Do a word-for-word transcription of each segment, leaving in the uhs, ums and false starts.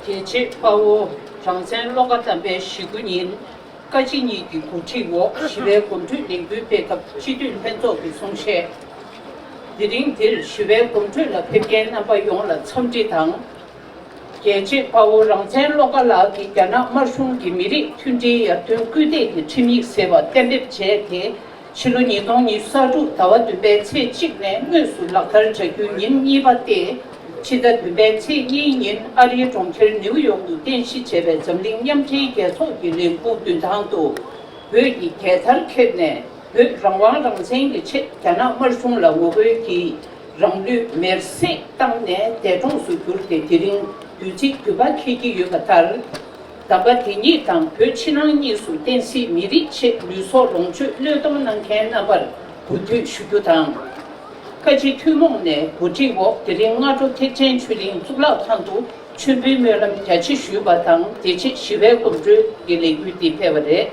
རྒྱལ་གཅེས་དཔའ་བོ་རང་བཙན་བློ་དགའ་དམ་པའི་ཞེ་དགུ་ཉིན། བཀའ་སྤྱི་གཉིས་ཀྱི་གོ་སྒྲིག་འོག་ཞི་བའི་གོམ་བགྲོད་ལས་འགུལ་སྤེལ་སྐབས་སྤྱི་འཐུས་ལྷན་ཚོགས་ཀྱིས་གསུང་བཤད། དེ་རིང་འདིར་ཞི་བའི་གོམ་བགྲོད་ལ་ཕེབས་མཁན་རྣམ་པ་ཡོངས་ལ་འཚམས་འདྲི་དང་། རྒྱལ་གཅེས་དཔའ་བོ་རང་བཙན་བློ་དགའ་ལགས་ཀྱིས་རྒྱ་ནག་དམར་གཞུང་གིས་མི་རིགས་མཐུན་སྒྲིལ་ཡར་ཐོན་སྐུལ་འདེད་ཀྱི་ཁྲིམས་ཡིག་ཟེར་བ་གཏན་འབེབས་བྱས་ཏེ། ཕྱི་ལོ་ཉིས་སྟོང་ཉི་ཤུ་རྩ་དྲུག་ཟླ་བ་བདུན་པའི་ཚེས་གཅིག་ནས་དངོས་སུ་ལག་བསྟར་བྱ་རྒྱུའི་ཉིན་གཉིས་པ་སྟེ། ཕྱི་ཟླ་བདུན་པའི་ཚེས་གཉིས་ཉིན་ཨ་རིའི་གྲོང་ཁྱེར་ནེའུ་ཡོག་ཏུ་རྟེན་གཞི་བྱས་པའི་འཛམ་གླིང་མཉམ་འབྲེལ་རྒྱལ་ཚོགས་ཀྱི་ལས་ཁུངས་མདུན་ཐང་དུ། བོད་ཀྱི་རྒྱལ་དར་འཁྱེར་ནས་བོད་རང་དབང་རང་བཙན་གྱི་ཆེད་རྒྱ་ནག་དམར་གཞུང་ལ་ངོ་རྒོལ་གྱིས་རང་ལུས་མེར་སྲེག་བཏང་ནས་འདས་གྲོངས་སུ་གྱུར་ཏེ། དེ་རིང་བདུན་ཚིགས་དགུ་པ་འཁེལ་གྱི་ཡོད་པ་ལྟར། གདམས་པ་དེ་ཉིད་དང་བོད་ཕྱི་ནང་གཉིས་སུ་བསྟན་སྲིད་མི་རིགས་ཆེད་ལུས་སྲོག་ལོངས་སྤྱོད་བློས་གཏོང་གནང་མཁན་རྣམ་པར་གུས་འདུད་ཞུ་རྒྱུ་དང་། བཀའ་སྤྱི་ཐུན་མོང་ནས་གོ་སྒྲིག་འོག་དེ་རིང་སྔ་དྲོ་ཐེག་ཆེན་ཆོས་གླིང་གཙུག་ལག་ཁང་དུ་མཆོད་འབུལ་སྨོན་ལམ་རྒྱ་ཆེ་ཞུས་པ་དང་། དེ་རྗེས་ཞི་བའི་གོམ་བགྲོད་ཀྱི་ལས་འགུལ་འདི་སྤེལ་བ་རེད།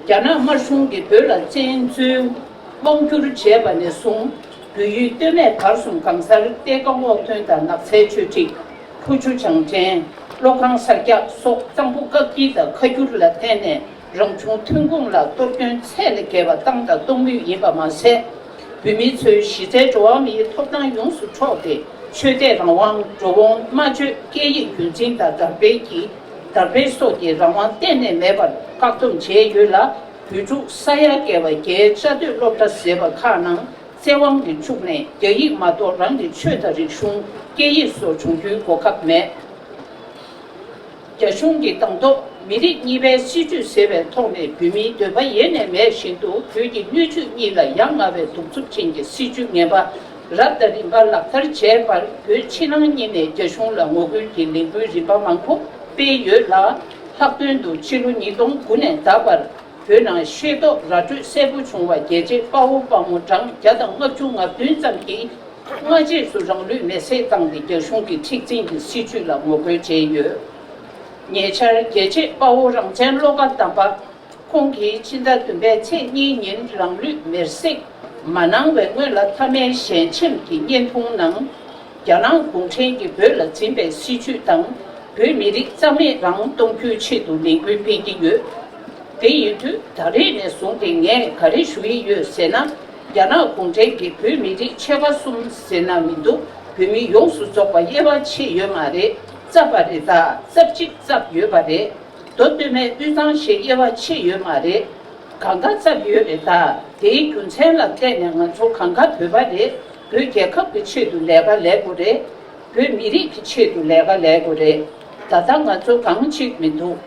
རྒྱ་ནག་དམར་གཞུང་གིས་བོད་ལ་བཙན་འཛུལ་དབང་བསྒྱུར་བྱས་པ་ནས་བཟུང་། བོད་ཡུལ་སྟོད་སྨད་བར་གསུམ་གང་སར་གཏེར་ཁ་སྔོག་འདོན་དང་ནགས་ཚལ་ཆུ་འཁྲིག་ཕུ་ཆུ་བྱང་འདྲེན། གློག་ཁང་གསར་རྒྱག་སོགས་གཙང་པོ་བཀག་སྐྱིལ་དང་ཁ་བསྒྱུར་ལ་བརྟེན་ནས་རང་བྱུང་ཐོན་ཁུངས་ལ་གཏོར་སྐྱོན་ཚད་ལས་བརྒལ་བ་བཏང་དང་གཏོང་མུས་ཡིན་པ་མ་ཟད། བོད་མི་ཚོའི་གཞི་རྩའི་འགྲོ་བ་མིའི་ཐོབ་ཐང་ཡོངས་སུ་འཕྲོག་སྟེ། ཆོས་དད་རང་དབང་། འགྲོ་འོང་། སྨྲ་བརྗོད། སྐད་ཡིག་རྒྱུན་འཛིན་དང་དར་སྤེལ་གྱི་དར་སྤེལ་སོགས་ཀྱི་རང་དབང་གཏན་ནས་མེད་པར་བཀག་སྡོམ་བྱས་ཡོད་ལ། བོད་ཕྲུག་ས་ཡ་བརྒལ་བ་བརྒྱད་བཅའ་སྡོད་སློབ་གྲྭ་ཟེར་བ་ཁག་ནང་བཙན་དབང་གིས་བཅུག་ནས། རྒྱ་ཡིག་མ་གཏོགས་རང་གི་ཆོས་དང་རིག་གཞུང་། སྐད་ཡིག་སོགས་སྦྱོང་རྒྱུའི་གོ་སྐབས་མེད། རྒྱ་གཞུང་གིས་དང་ཐོག་མི་རིགས་གཉིས་པའི་སྲིད་བྱུས་ཟེར་བའི་ཐོག་ནས་བོད་མིའི་འདོད་པ་ཡེ་ནས་མེད་བཞིན་དུ་བོད་ཀྱི་སྣོད་བཅུད་གཉིས་ལ་ཡ་ང་བའི་གདུག་རྩུབ་ཅན་གྱི་སྲིད་བྱུས་ངན་པ་རབ་དང་རིམ་པ་ལག་བསྟར་བྱས་པར། བོད་ཕྱི་ནང་གཉིས་ནས་རྒྱ་གཞུང་ལ་ངོ་རྒོལ་གྱི་ལས་འགུལ་རིམ་པ་མང་པོ་སྤེལ་ཡོད་ལ། ལྷག་དོན་དུ་ཕྱི་ལོ་ཉིས་སྟོང་དགུ་ནས་ད་བར་བོད་ནང་ཤེས་རྟོགས་ར་སྤྲོད་གསལ་པོ་བྱུང་བ་རྒྱལ་གཅེས་དཔའ་བོ་དཔའ་མོ་གྲངས་བརྒྱ་དང་ལྔ་བཅུ་ང་བདུན་ཙམ་གྱིས་སྔ་རྗེས་སུ་རང་ལུས་མེར་སྲེག་བཏང་སྟེ། རྒྱ་གཞུང་གི་མཁྲེགས་འཛིན་གྱི་སྲིད་བྱུས་ལ་ངོ་རྒོལ་བྱས་ཡོད། ཉེ་ཆར་རྒྱལ་གཅེས་དཔའ་བོ་རང་བཙན་བློ་དགའ་དམ་པ་ཁོང་གིས་ཕྱི་ཟླ་བདུན་པའི་ཚེས་གཉིས་ཉིན་རང་ལུས་མེར་སྲེག་མ་གནང་བའི་སྔོན་ལ། མཐའ་མའི་ཞལ་ཆེམས་ཀྱི་བརྙན་ཐུང་ནང་། རྒྱ་ནག་གུང་ཁྲན་གྱིས་བོད་ལ་འཛིན་པའི་སྲིད་བྱུས་དང་། བོད་མི་རིགས་རྩ་མེད་རང་གཏོང་རྒྱུའི་ཆེད་དུ་ལས་འགུལ་སྤེལ་གྱི་ཡོད། དེ་ཡིན་དུས་ད་རེས་ནས་བཟུང་སྟེ་ངས་ག་རེ་ཞུ་ཡི་ཡོད་ཟེར་ན། རྒྱ་ནག་གུང་ཁྲན་གྱིས་བོད་མི་རིགས་ཕྱེད་ཀ་གསུམ་ཟེར་ན་མི་འདུག་བོད་མི་ཡོངས་སུ་རྫོགས་པ་དབྱེ་བ་ཕྱེ་ཡོད་མ་རེད། བཙབ་པ་རེད་ད། རྩ་གཅིག་བཙབ་ཡོད་པ་རེད། མདོ་སྟོད་སྨད་དབུས་གཙང་ཞེས་དབྱེ་བ་ཕྱེ་ཡོད་མ་རེད། གང་ག་བཙབ་ཡོད་རེད་ད། དེའི་རྒྱུ་མཚན་ལ་བརྟེན་ནས་ང་ཚོ་གང་ག་བོད་པ་རེད། བོད་རྒྱལ་ཁབ་ཀྱི་ཆེད་དུ་ལས་ཀ་ལས་དགོས་རེད། བོད་མི་རིགས་ཀྱི་ཆེད་དུ་ལས་ཀ་ལས་དགོས་རེད། ད་ལྟ་ང་ཚོ་གང་གཅིག་མི་འདུག་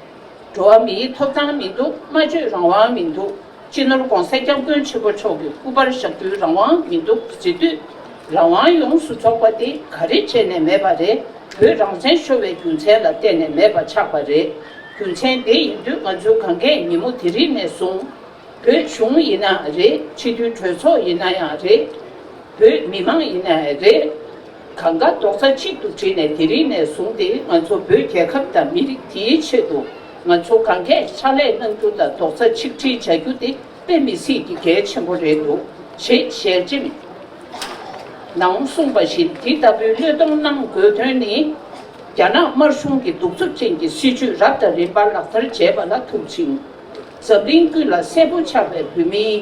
འགྲོ་བ་མིའི་ཐོབ་ཐང་མི་འདུག་སྨྲ་བརྗོད་རང་དབང་མི་འདུག་སྤྱི་ནོར་༸གོང་ས་༸སྐྱབས་མགོན་ཆེན་པོ་མཆོག་གི་སྐུ་པར་བཞག་རྒྱུའི་རང་དབང་མི་འདུག་ཟེར་དུས། རང་དབང་ཡོངས་སུ་རྫོགས་པ་དེ་ག་རེ་བྱས་ནས་མེད་པ་རེད། བོད་རང་བཙན་ཤོར་བའི་རྒྱུ་མཚན་ལ་བརྟེན་ནས་མེད་པ་ཆགས་པ་རེད། རྒྱུ་མཚན་དེ་ཡིན་དུས་ང་ཚོས་གང་གས་ཉིན་མོ་དེ་རིང་ནས་བཟུང་། བོད་གཞུང་ཡིན་ན་རེད། སྤྱི་འཐུས་གྲོས་ཚོགས་ཡིན་ན་ཡང་རེད། བོད་མི་མང་ཡིན་ན་ཡང་རེད། གང་ག་རྡོག་རྩ་གཅིག་ཏུ་བསྒྲིལ་ནས་དེ་རིང་ནས་བཟུང་སྟེ་ང་ཚོ་བོད་རྒྱལ་ཁབ་དང་མི་རིགས་དེའི་ཆེད་དུ་ང་ཚོ་གང་གས་ཕྱག་ལས་གནང་རྒྱུ་དང་རྡོག་རྩ་ཆིག་སྒྲིལ་བྱ་རྒྱུ་དེ་དཔེ་མི་སྲིད་ཀྱི་གལ་ཆེན་པོ་རེད་འདུག་ཞེས་ཞལ་ཆེམས་ནང་གསུངས་པ་བཞིན། དེ་ལྟ་བུའི་བློས་གཏོང་གནང་དགོས་དོན་ནི། རྒྱ་ནག་དམར་གཞུང་གི་གདུག་རྩུབ་ཅན་གྱི་སྲིད་བྱུས་རབ་དང་རིམ་པ་ལག་བསྟར་བྱས་པ་ལ་ཐུག་ཅིང་། འཛམ་གླིང་ཀུན་ལ་གསལ་པོ་ཆགས་པའི་བོད་མིའི་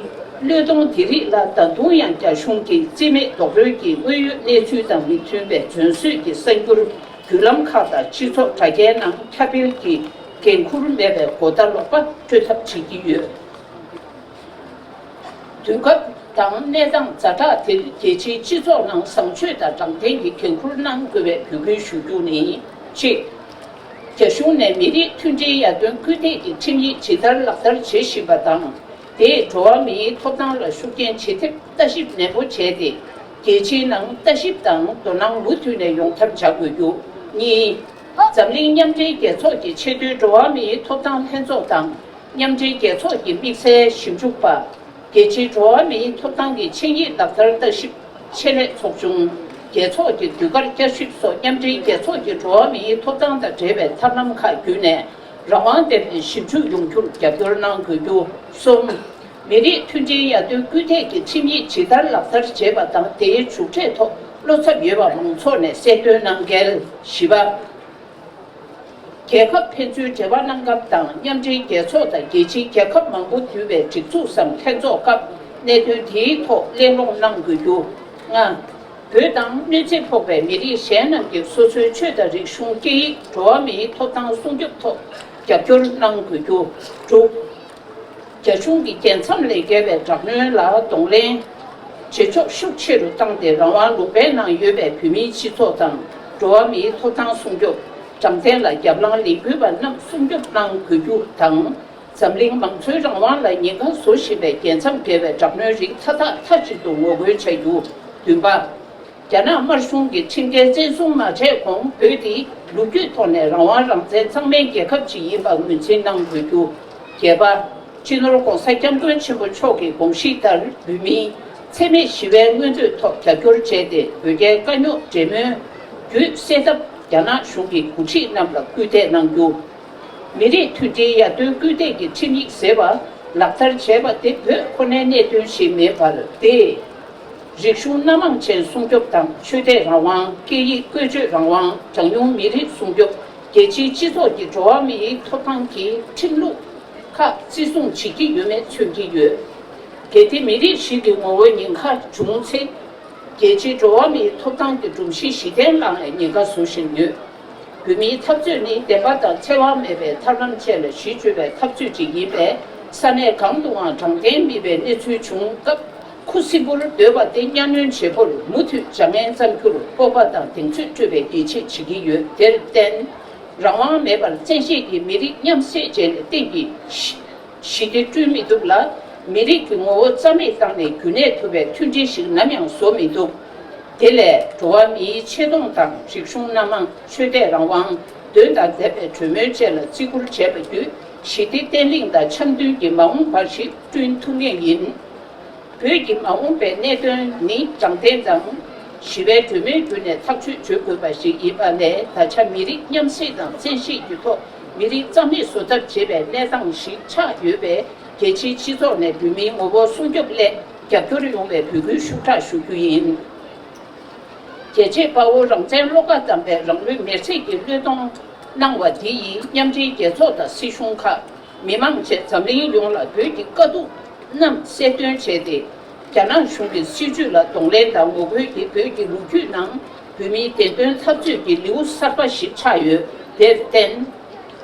བློས་གཏོང་དེ་རིགས་ལ་ད་དུང་ཡང་རྒྱ་གཞུང་གིས་རྩིས་མེད་རྡོག་རོལ་གྱིས་དངོས་ཡོད་གནས་ཚུལ་དང་མི་མཐུན་པའི་རྫུན་བཟོས་ཀྱི་གསར་འགྱུར་བརྒྱུད་ལམ་ཁག་དང་སྤྱི་ཚོགས་དྲ་རྒྱའི་ནང་ཁྱབ་སྤེལ་གྱིས་འགན་འཁུར་མེད་པའི་གོ་བརྡ་ལོག་པ་སྤྲོད་ཐབས་བྱེད་ཀྱི་ཡོད། དུས་སྐབས་དང་གནས་སྟངས་ཛ་དྲག་དེར་རྒྱལ་སྤྱིའི་སྤྱི་ཚོགས་ནང་བཟང་སྤྱོད་དང་དྲང་བདེན་གྱི་འགན་འཁུར་གནང་དགོས་པའི་འབོད་སྐུལ་ཞུ་རྒྱུ་ནི། གཅིག་རྒྱ་གཞུང་ནས་མི་རིགས་མཐུན་སྒྲིལ་ཡར་ཐོན་སྐུལ་འདེད་ཀྱི་ཁྲིམས་ཡིག་ཇི་ལྟར་ལག་བསྟར་བྱེད་བཞིན་པ་དང་། དེས་འགྲོ་བ་མིའི་ཐོབ་ཐང་ལ་ཤུགས་རྐྱེན་ཇི་ཐེབས་ལྟ་ཞིབ་ནན་པོ་བྱས་ཏེ། རྒྱལ་སྤྱིའི་ནང་ལྟ་ཞིབ་དང་དོ་སྣང་མུ་མཐུད་ནས་ཡོང་ཐབས་བྱ་དགོས་རྒྱུ། གཉིས། འཛམ་གླིང་མཉམ་འབྲེལ་རྒྱལ་ཚོགས་ཀྱི་ཆེས་མཐོའི་འགྲོ་བ་མིའི་ཐོབ་ཐང་ལྷན་ཚོགས་དང་། མཉམ་འབྲེལ་རྒྱལ་ཚོགས་ཀྱི་དམིགས་བསལ་ཞིབ་འཇུག་པ། རྒྱལ་སྤྱིའི་འགྲོ་བ་མིའི་ཐོབ་ཐང་གི་ཆིངས་ཡིག་ལག་བསྟར་ལྟ་ཞིབ་ཆེད་ལས་ཚོགས་ཆུང་། རྒྱལ་ཚོགས་ཀྱི་ཟློས་གར་བསྐྱར་ཞིབ་སོགས་མཉམ་འབྲེལ་རྒྱལ་ཚོགས་ཀྱི་འགྲོ་བ་མིའི་ཐོབ་ཐང་དང་འབྲེལ་བའི་ཐབས་ལམ་ཁག་བརྒྱུད་ནས་རང་དབང་ལྡན་པའི་ཞིབ་འཇུག་ཡོང་རྒྱུར་རྒྱབ་སྐྱོར་གནང་དགོས་རྒྱུ། གསུམ། མི་རིགས་མཐུན་སྒྲིལ་ཡར་ཐོན་སྐུལ་འདེད་ཀྱི་ཁྲིམས་ཡིག་ཇི་ལྟར་ལག་བསྟར་བྱེད་པ་དང་དེའི་མཇུག་འབྲས་ཐོག་བློ་འཚབ་ཡོད་པ་མང་ཚོགས་ནས་གསལ་སྟོན་གནང་གལ། བཞི་པ། རྒྱལ་ཁབ་ཕན་ཚུན་འབྲེལ་བ་གནང་སྐབས་དང་མཉམ་འབྲེལ་རྒྱལ་ཚོགས་དང་རྒྱལ་སྤྱིའི་རྒྱལ་ཁབ་མང་པོ་འདུས་པའི་སྒྲིག་འཛུགས་སམ་ལྷན་ཚོགས་སྐབས་གནད་དོན་དེའི་ཐོག་གླེང་སློང་གནང་དགོས་རྒྱུ། ལྔ། བོད་དང་གནོད་འཚེ་ཕོག་པའི་མི་རིགས་གཞན་རྣམས་ཀྱིས་སོ་སོའི་ཆོས་དང་རིག་གཞུང་སྐད་ཡིག་འགྲོ་བ་མིའི་ཐོབ་ཐང་སྲུང་སྐྱོབ་ཐོག་རྒྱབ་སྐྱོར་གནང་དགོས་རྒྱུ། དྲུག། རྒྱ་གཞུང་གི་རྒྱལ་མཚམས་ལས་བརྒལ་བའི་དྲག་གནོན་ལ་གདོང་ལེན་བྱེད་ཕྱོགས་ཤུགས་ཆེ་རུ་བཏང་སྟེ་རང་དབང་ལུང་པའི་ནང་ཡོད་པའི་བོད་མིའི་སྤྱི་ཚོགས་དང་འགྲོ་བ་མིའི་ཐོབ་ཐང་སྲུང་སྐྱོབ་དྲང་བདེན་ལ་རྒྱབ་ལངས་ལས་འགུལ་བ་རྣམས་སྲུང་སྐྱོབ་གནང་དགོས་རྒྱུ་དང་། འཛམ་གླིང་མང་གཙོའི་རང་དབང་ལ་ཉེན་ཁ་བཟོ་བཞིན་པའི་རྒྱལ་མཚམས་བརྒལ་བའི་དྲག་གནོན་རིགས་མཐའ་དག་མཐའ་གཅིག་ཏུ་ངོ་རྒོལ་བྱ་རྒྱུ། བདུན་པ། རྒྱ་ནག་དམར་གཞུང་གིས་ཁྲིམས་འགལ་བཙན་བཟུང་མ་བྱས་གོང་བོད་འདི་ལོ་རྒྱུས་ཐོག་ནས་རང་དབང་རང་བཙན་གཙང་མའི་རྒྱལ་ཁབ་ཅིག་ཡིན་པ་ངོས་འཛིན་གནང་དགོས་རྒྱུ། བརྒྱད་པ། སྤྱི་ནོར་༧གོང་ས་༧སྐྱབས་མགོན་ཆེན་པོ་མཆོག་གི་དགོངས་གཞི་ལྟར་བོད་མིའི་འཚེ་མེད་ཞི་བའི་མངོན་འདོད་ཐོག་རྒྱབ་སྐྱོར་བྱས་ཏེ་བོད་རྒྱའི་དཀའ་རྙོག་འབྲེལ་མོལ་བརྒྱུད་སེལ་ཐབས་རྒྱ་ནག་གཞུང་གི་འགོ་ཁྲིད་རྣམས་ལ་སྐུལ་འདེད་གནང་རྒྱུ། མི་རིགས་མཐུན་སྒྲིལ་ཡར་ཐོན་སྐུལ་འདེད་ཀྱི་ཁྲིམས་ཡིག་ཟེར་བ་ལག་བསྟར་བྱས་པ་དེ་བོད་ཁོ་ནའི་གནད་དོན་ཞིག་མིན་པར་ཏེ། རིག་གཞུང་སྣ་མང་ཅན་སྲུང་སྐྱོབ་དང་ཆོས་དད་རང་དབང་། སྐད་ཡིག་བཀོལ་སྤྱོད་རང་དབང་། གྲངས་ཉུང་མི་རིགས་སྲུང་སྐྱོབ། རྒྱལ་སྤྱིའི་སྤྱི་ཚོགས་ཀྱི་འགྲོ་བ་མིའི་ཐོབ་ཐང་གི་ཁྲིམས་ལུགས་ཁག་བརྩི་སྲུང་བྱེད་ཀྱི་ཡོད་མེད་མཚོན་གྱི་ཡོད། གལ་ཏེ་མི་རིགས་ཤིག་གི་ངོ་བོ་ཉེན་ཁ་བྱུང་ཚེ། རྒྱལ་སྤྱིའི་འགྲོ་བ་མིའི་ཐོབ་ཐང་གི་སྒྲོམ་གཞི་ཞི་བརྟན་བླངས་ནས་ཉེན་ཁ་བཟོ་བཞིན་ཡོད། བོད་མིའི་འཐབ་རྩོད་ནི་བདེན་པ་དང་འཚེ་བ་མེད་པའི་ཐབས་ལམ་བཅས་ལ་གཞི་བཅོལ་བའི་འཐབ་རྩོད་ཅིག་ཡིན་པས། ས་གནས་གང་དུའང་དྲང་བདེན་མེད་པའི་གནས་ཚུལ་བྱུང་སྐབས། ཁུ་སིམ་པོར་སྡོད་པ་དེ་གཉའ་གནོན་བྱེད་པོར་མུ་མཐུད་བྱ་ངན་བརྩམ་རྒྱུར་སྤོབས་པ་དང་གདེང་ཚོད་སྤྲོད་པའི་ཡིད་ཆེས་བྱེད་ཀྱི་ཡོད། དེར་བརྟེན། རང་དབང་མེད་པར་བཙན་ཤེད་ཀྱིས་མི་རིགས་མཉམ་བསྲེས་བྱས་ནས་སྟེང་གི་ཞི་བདེ་བསྐྲུན་མི་ཐུབ་ལ། མི་རིགས་ཀྱི་ངོ་བོ་རྩ་མེད་བཏང་ནས་རྒྱུན་གནས་ཐུབ་པའི་མཐུན་སྒྲིལ་ཞིག་ནམ་ཡང་བཟོ་མི་ཐུབ། དེ་ལས་འགྲོ་བ་མིའི་ཆེ་མཐོང་དང་རིག་གཞུང་སྣ་མང་། ཆོས་དད་རང་དབང་། དོན་དང་ལྡན་པའི་གྲོས་མོལ་བཅས་ལ་བརྩི་བཀུར་བྱས་པ་བརྒྱུད་ཞི་བདེ་བརྟན་ལྷིང་དང་འཆམ་མཐུན་གྱི་མ་འོངས་པ་ཞིག་བསྐྲུན་ཐུབ་ངེས་ཡིན། བོད་ཀྱི་མ་འོངས་པའི་གནད་དོན་ནི་དྲང་བདེན་དང་ཞི་བའི་གྲོས་མོལ་བརྒྱུད་ནས་ཐག་གཅོད་བྱེད་དགོས་པ་ཞིག་ཡིན་པ་ལས། ད་ཆ་མི་རིགས་མཉམ་བསྲེས་དང་བཙན་ཤེད་ཀྱི་ཐོག་མི་རིགས་རྩ་མེད་བཟོ་ཐབས་བྱེད་པའི་གནས་སྟངས་ཤིག་ཆགས་ཡོད་པས། རྒྱལ་སྤྱིའི་སྤྱི་ཚོགས་ནས་བོད་མིའི་ངོ་བོ་སྲུང་སྐྱོབ་སླད་རྒྱབ་སྐྱོར་ཡོང་བའི་འབོད་སྐུལ་ཤུགས་དྲག་ཞུ་རྒྱུ་ཡིན། རྒྱལ་གཅེས་དཔའ་བོ་རང་བཙན་བློ་དགའ་དམ་པས་རང་ལུས་མེར་སྲེག་གི་བློས་གཏོང་གནང་བ་འདི་ཡིས་མཉམ་འབྲེལ་རྒྱལ་ཚོགས་དང་སྲིད་གཞུང་ཁག་མི་མང་བཅས་འཛམ་གླིང་ཡོངས་ལ་བོད་ཀྱི་དཀའ་སྡུག་རྣམས་གསལ་སྟོན་བྱས་ཏེ། རྒྱ་ནག་གཞུང་གི་སྲིད་བྱུས་ལ་གདོང་ལེན་དང་ངོ་རྒོལ་གྱིས་བོད་ཀྱི་ལོ་རྒྱུས་ནང་བོད་མིའི་བདེན་དོན་འཐབ་རྩོད་ཀྱི་ལེའུ་གསར་པ་ཞིག་ཆགས་ཡོད། དེར་བརྟེན།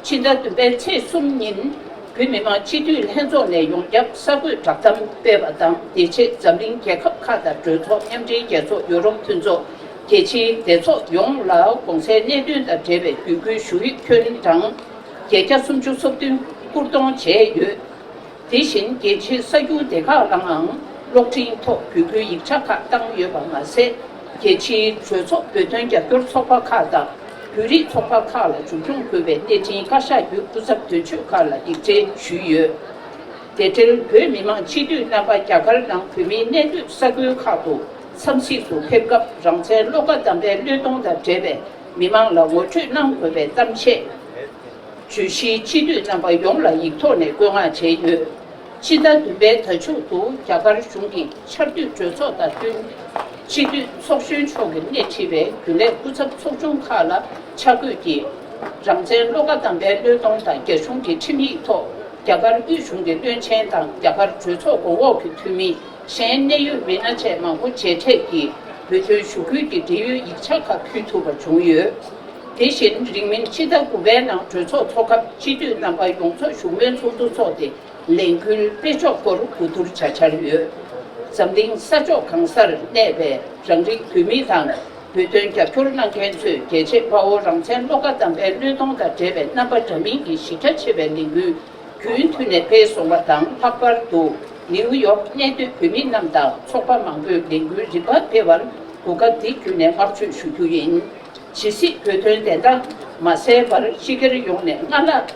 ཕྱི་ཟླ་བདུན་པའི་ཚེས་གསུམ་ཉིན། བོད་མི་མང་སྤྱི་འཐུས་ལྷན་ཚོགས་ནས་ཡོངས་ཁྱབ་གསར་འགོད་བསྒྲགས་གཏམ་སྤེལ་བ་དང་། དེ་རྗེས་འཛམ་གླིང་རྒྱལ་ཁབ་ཁག་དང་གྲོས་ཚོགས། མཉམ་འབྲེལ་རྒྱལ་ཚོགས། ཡུ་རོབ་མཐུན་ཚོགས། རྒྱལ་སྤྱིའི་སྡེ་ཚོགས་ཡོངས་ལ་གོང་གསལ་གནད་དོན་དང་འབྲེལ་བའི་འབོད་སྐུལ་ཞུ་ཡིག་ཁྱོན་གྲངས་བརྒྱད་བརྒྱ་སུམ་ཅུ་སོ་བདུན་བསྐུར་གཏོང་བྱས་ཡོད། དེ་བཞིན་རྒྱལ་སྤྱིའི་གསར་འགྱུར་སྡེ་ཁག་ལའང་གློག་འཕྲིན་ཐོག་འབོད་སྐུལ་ཡིག་ཆ་ཁག་བཏང་ཡོད་པ་མ་ཟད། རྒྱལ་སྤྱིའི་གྲོས་ཚོགས། བོད་དོན་རྒྱབ་སྐྱོར་ཚོགས་པ་ཁག་དང་། བོད་རིགས་ཚོགས་པ་ཁག་ལ་མཇུག་སྐྱོང་དགོས་པའི་གནས་འཕྲིན་བཀའ་ཤག་བརྒྱུད་སྐུ་ཚབ་དོན་གཅོད་ཁག་ལ་ཡིག་ཕྲེང་ཞུས་ཡོད། དེ་འབྲེལ་བོད་མི་མང་སྤྱི་འཐུས་རྣམ་པ་རྒྱ་གར་ནང་བོད་མིའི་གནས་སྡོད་ས་ཁུལ་ཁག་ཏུ་འཚམས་གཟིགས་སུ་ཕེབས་སྐབས། རང་བཙན་བློ་དགའ་དམ་པའི་བློས་གཏོང་དང་འབྲེལ་བའི་མི་མང་ལ་ངོ་སྤྲོད་གནང་དགོས་པའི་གཏམ་བཤད། བརྗོད་གཞིའི་སྤྱི་འཐུས་རྣམ་པ་ཡོངས་ལ་ཡིག་ཐོག་ནས་བཀོད་མངགས་བྱས་ཡོད། ཕྱི་ཟླ་བདུན་པའི་ཟླ་མཇུག་ཏུ་རྒྱ་གར་གཞུང་གི་ཆར་དུས་གྲོས་ཚོགས་དང་བསྟུན། སྤྱི་འཐུས་ཚོགས་གཞོན་མཆོག་གིས་སྣེ་ཁྲིད་པའི་རྒྱུན་ལས་སྐུ་ཚབ་ཚོགས་ཆུང་ཁག་ལ་ཕྱག་འཁོད་ཀྱིས། རང་བཙན་བློ་དགའ་དམ་པའི་བློས་གཏོང་དང་རྒྱ་གཞུང་གི་ཁྲིམས་ཡིག་ཐོག་རྒྱ་གར་དབུས་གཞུང་གི་བློན་ཆེན་དང་རྒྱ་གར་གྲོས་ཚོགས་གོང་འོག་གི་འཐུས་མི། གཞན་གནད་ཡོད་མི་སྣ་བཅས་མང་པོ་མཇལ་འཕྲད་ཀྱིས་འབོད་དོན་ཞུ་སྐུལ་གྱི་འབྲེལ་ཡོད་ཡིག་ཆ་ཁག་ཕུལ་ཐུབ་པ་བྱུང་ཡོད། དེ་བཞིན་རིང་མིན་ཕྱི་ཟླ་དགུ་པའི་ནང་གྲོས་ཚོགས་འཚོགས་སྐབས་སྤྱི་འཐུས་རྣམ་པ་ཡོངས་རྫོགས་བཞུགས་མོལ་ཚོགས་འདུ་འཚོགས་ཏེ། ལས་འགུལ་སྤེལ་ཕྱོགས་སྐོར་གོ་བསྡུར་བྱ་འཆར་ཡོད། འཛམ་གླིང་ས་ཕྱོགས་གང་སར་གནས་པའི་རང་རིགས་བོད་མི་དང་། བོད་དོན་རྒྱབ་སྐྱོར་གནང་མཁན་ཚོས་རྒྱལ་གཅེས་དཔའ་བོ་རང་བཙན་བློ་དགའ་དམ་པའི་བློས་གཏོང་དང་འབྲེལ་བའི་རྣམ་པ་འདྲ་མིན་གྱི་གཞི་རྒྱ་ཆེ་བའི་ལས་འགུལ་རྒྱུན་མཐུད་ནས་སྤེལ་སོང་བ་དང་། ལྷག་པར་དུ་ནིའུ་ཡོག་གནས་སྡོད་བོད་མི་རྣམས་དང་ཚོགས་པ་མང་པོས་ལས་འགུལ་རིམ་པ་སྤེལ་བར་གོ་སྐབས་འདི་བརྒྱུད་ནས་བསྔགས་བརྗོད་ཞུ་རྒྱུ་ཡིན། ཇི་སྲིད་བོད་དོན་བདེན་མཐའ་མ་གསལ་བར་སྤྱི་སྒེར་ཡོངས་ནས་སྔར་ལྷག་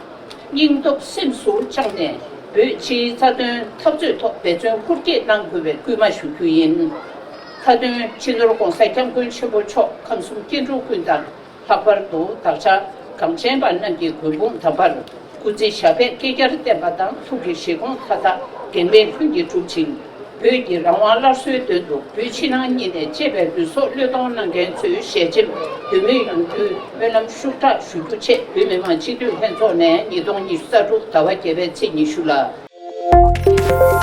སྙིང་སྟོབས་སེམས་སུ་བཅངས་ནས། བོད་སྤྱིའི་རྩ་དོན་འཐབ་རྩོད་ཐོག་འབད་བརྩོན་ཁུར་བསྐྱེད་གནང་དགོས་པའི་སྐུལ་མ་ཞུ་རྒྱུ་ཡིན། མཐའ་དོན། སྤྱི་ནོར་༧གོང་ས་༧སྐྱབས་མགོན་ཆེན་པོ་མཆོག་ཁམས་གསུམ་སྐྱེ་འགྲོ་ཀུན་དང་། ལྷག་པར་དུ་བདག་ཅག་གངས་ཅན་པ་རྣམས་ཀྱི་མགོན་དཔུང་དམ་པར་སྐུ་ཚེ་ཞབས་པད་བསྐལ་བརྒྱར་བརྟན་པ་དང་། ཐུགས་ཀྱི་བཞེད་དགོངས་མཐའ་དག་གེགས་མེད་ལྷུན་གྱིས་འགྲུབ་ཅིང་། བོད་ཀྱི་རང་དབང་སླར་གསོའི་དོན་དུ་བོད་ཕྱི་ནང་གཉིས་ནས་གཅེས་པའི་ལུས་སྲོག་བློས་གཏོང་གནང་མཁན་ཚོའི་ཞལ་ཆེམས་འབུལ་མོད་ཡོང་རྒྱུའི་སྨོན་ལམ་ཤུགས་དྲག་ཞུ་རྒྱུ་ཆེད་བོད་མི་མང་སྤྱི་འཐུས་ལྷན་ཚོགས་ནས་ཉིས་སྟོང་ཉི་ཤུ་རྩ་དྲུག་ཟླ་བ་བརྒྱད་པའི་ཚེས་ཉི་ཤུ་ལ།